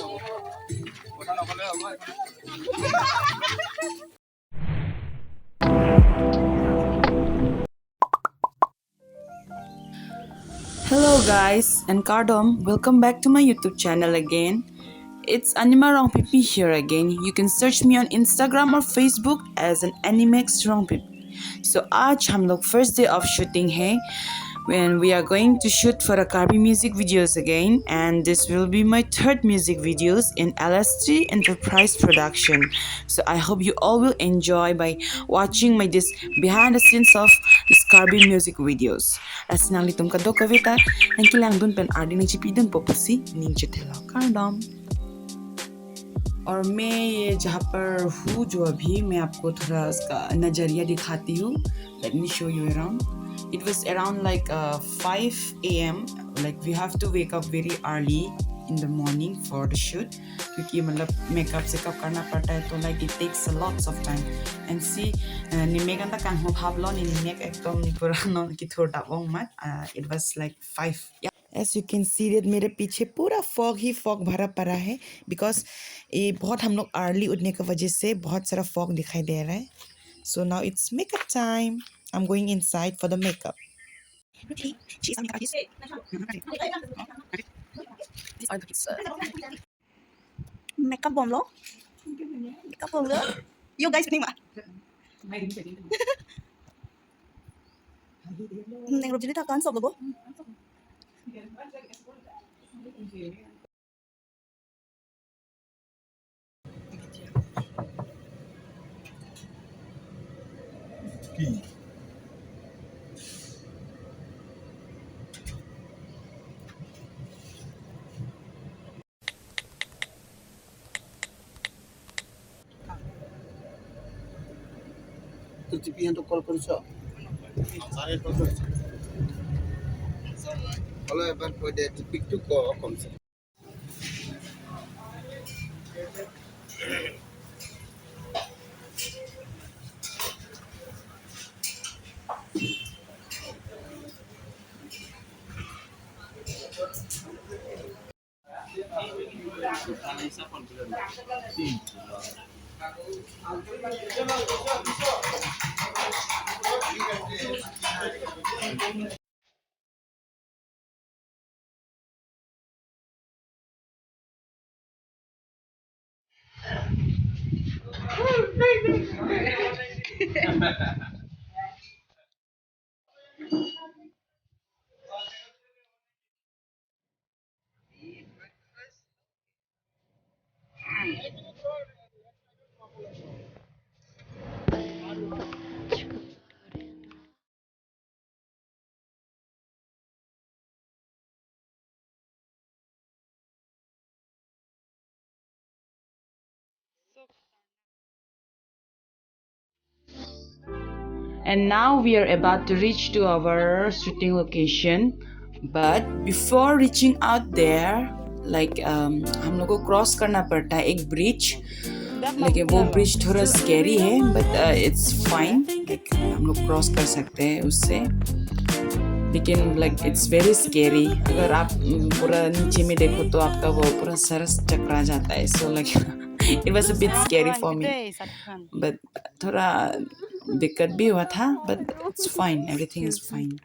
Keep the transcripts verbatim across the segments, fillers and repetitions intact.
Hello guys and kardom, welcome back to my YouTube channel again. It's Anima Rongpipi here again. You can search me on Instagram or Facebook as an Animex Rongpipi. So आज हम लोग first day of shooting है, when we are going to shoot for a Karbi music videos again, and this will be my third music videos in L S three Enterprise production. So I hope you all will enjoy by watching my this behind the scenes of this Karbi music videos. Lasi nanglitum kadokave ta nangkelangdun pen ardi nangchipidunpo pusi ning chethelo, kardom. और मैं ये जहाँ पर हूँ, जो अभी मैं आपको थोड़ा उसका नजरिया दिखाती हूँ। Let me show you around. It was around like uh, five a m. Like we have to wake up very early in the morning for the shoot, क्योंकि मतलब मेकअप सेकअप करना पड़ता है, तो like it takes a lots of time. And see, uh, ne mek an ta kangho bhaplo, ne mek ekdom pura non kithur dap ong mat. Uh, it was like five. Yeah. As you can see that मेरे पीछे पूरा फॉग ही फॉग भरा पड़ा है, बिकॉज ये बहुत हम लोग अर्ली उठने की वजह से बहुत सारा फॉग दिखाई दे रहा है. So now it's makeup time. I'm going inside for the makeup. Makeup bomlo. Makeup bomlo. Yo guys, ini mah. Neng rup jili takan sob lobo. তো টিপি হান তো কল কৰিছ? হলো, এবাৰ কৈ দে, টিপিকটো ক কমছে। And now we are about to reach to our shooting location. But before reaching out there, like um, हम लोग को क्रॉस करना पड़ता है एक ब्रिज. लेकिन वो ब्रिज थोड़ा स्कैरी है, but uh, it's fine. Like हम लोग क्रॉस कर सकते हैं उससे. लेकिन like it's very scary. अगर आप um, पूरा नीचे में देखो तो आपका वो पूरा सर चकरा जाता है. So like it was a bit scary for me. But थोड़ा दिक्कत भी हुआ था, but it's fine, everything is fine.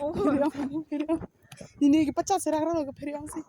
Oh, phiri ong, phiri ong. Nini ke pachas serak ralo ke phiri ong si.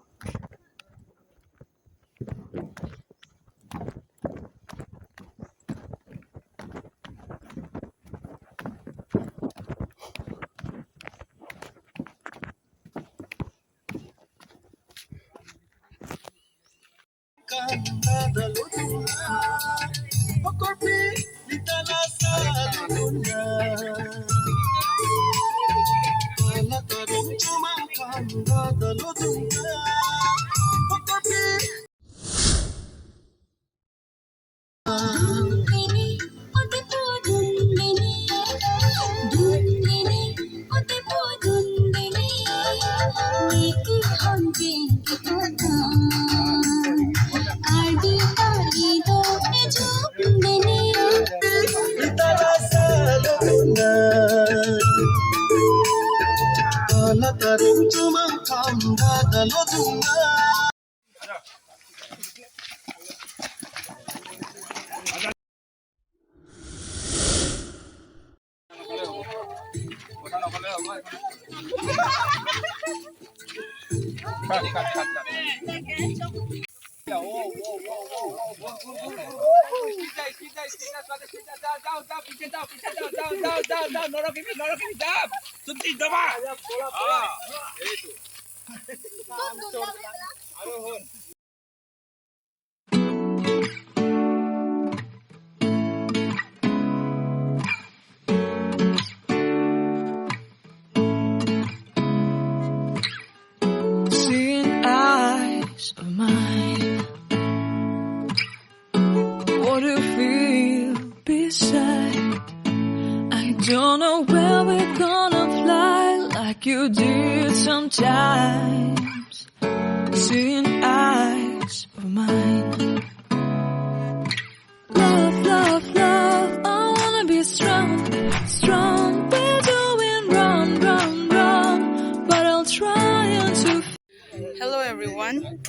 Seeing eyes of mine. What do you feel beside? I don't know where we're gonna fly like you did sometimes. Seeing eyes of mine. Love, love, love, I wanna be strong, strong. We're doing wrong, wrong, wrong, but I'll try to. Hello everyone.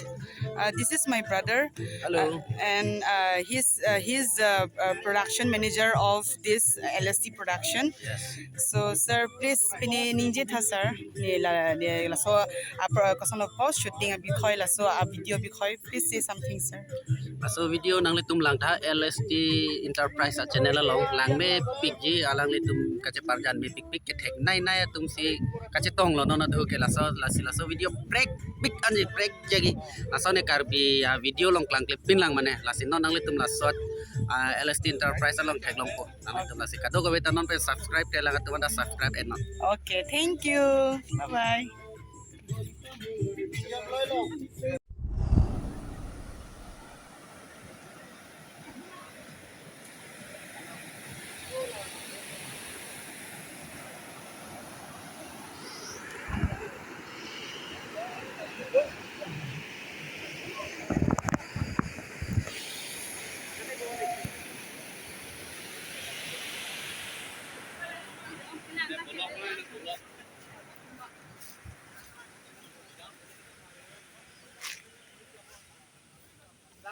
Uh, this is my brother. Hello. Uh, and uh, he's uh, he's uh, uh, production manager of this L S T production. Yes. So sir, please, pini ningje tha sir. Ne la ne laso a pro koson lo post shooting a bikhoi, laso a video bikhoi. Please say something, sir. Laso video nanglitum langtha L S T Enterprise a channel along, langmepikji, alanglitum kacheparjan mepikpik, kethek nai nai atum si kachetonglo, non adu ke laso, lasi laso video prekpik anji, prekjegi. Laso ne Karbi a video along klangklepin lang mane, lasi non nanglitum laso, ah, L S T Enterprise along theklongpo. Nanglitum lasi kadokave ta non pen subscribe ke lang atum anta subscribe et non. Okay, thank you. Bye bye.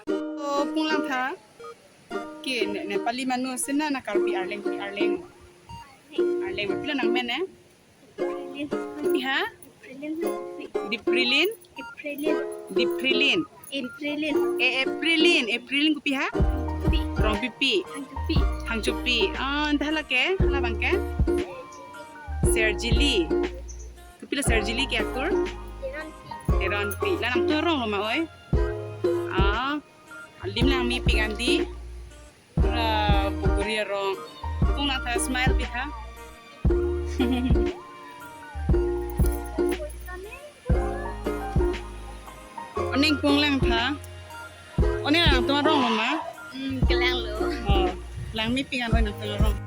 O, pung langtha. Ke ne, Nepali manu si na, na Karbi Arleng, Arleng. Arleng, pilo nangmen ne? Pi ha? Diprilin. Diprilin. Diprilin. Diprilin. Iprilin. E, Eprilin. Eprilin kopi ha? Pi. Rongpipi. Thangchopi. Thangchopi. Oh, anta hala ke? Hala abang ke? Serjili. Kopilo Serjili ke akur? Teronpi. Teronpi. La nangtum arong lo ma oi? Ah, alim langmepik andi. Pura pukuri arong. Pung langtha, smile pi tha. Oning pung langtha. Oning nangtum arong lo ma? Hmm, kelang lo. Oh, langmepik an oi nangtum arong.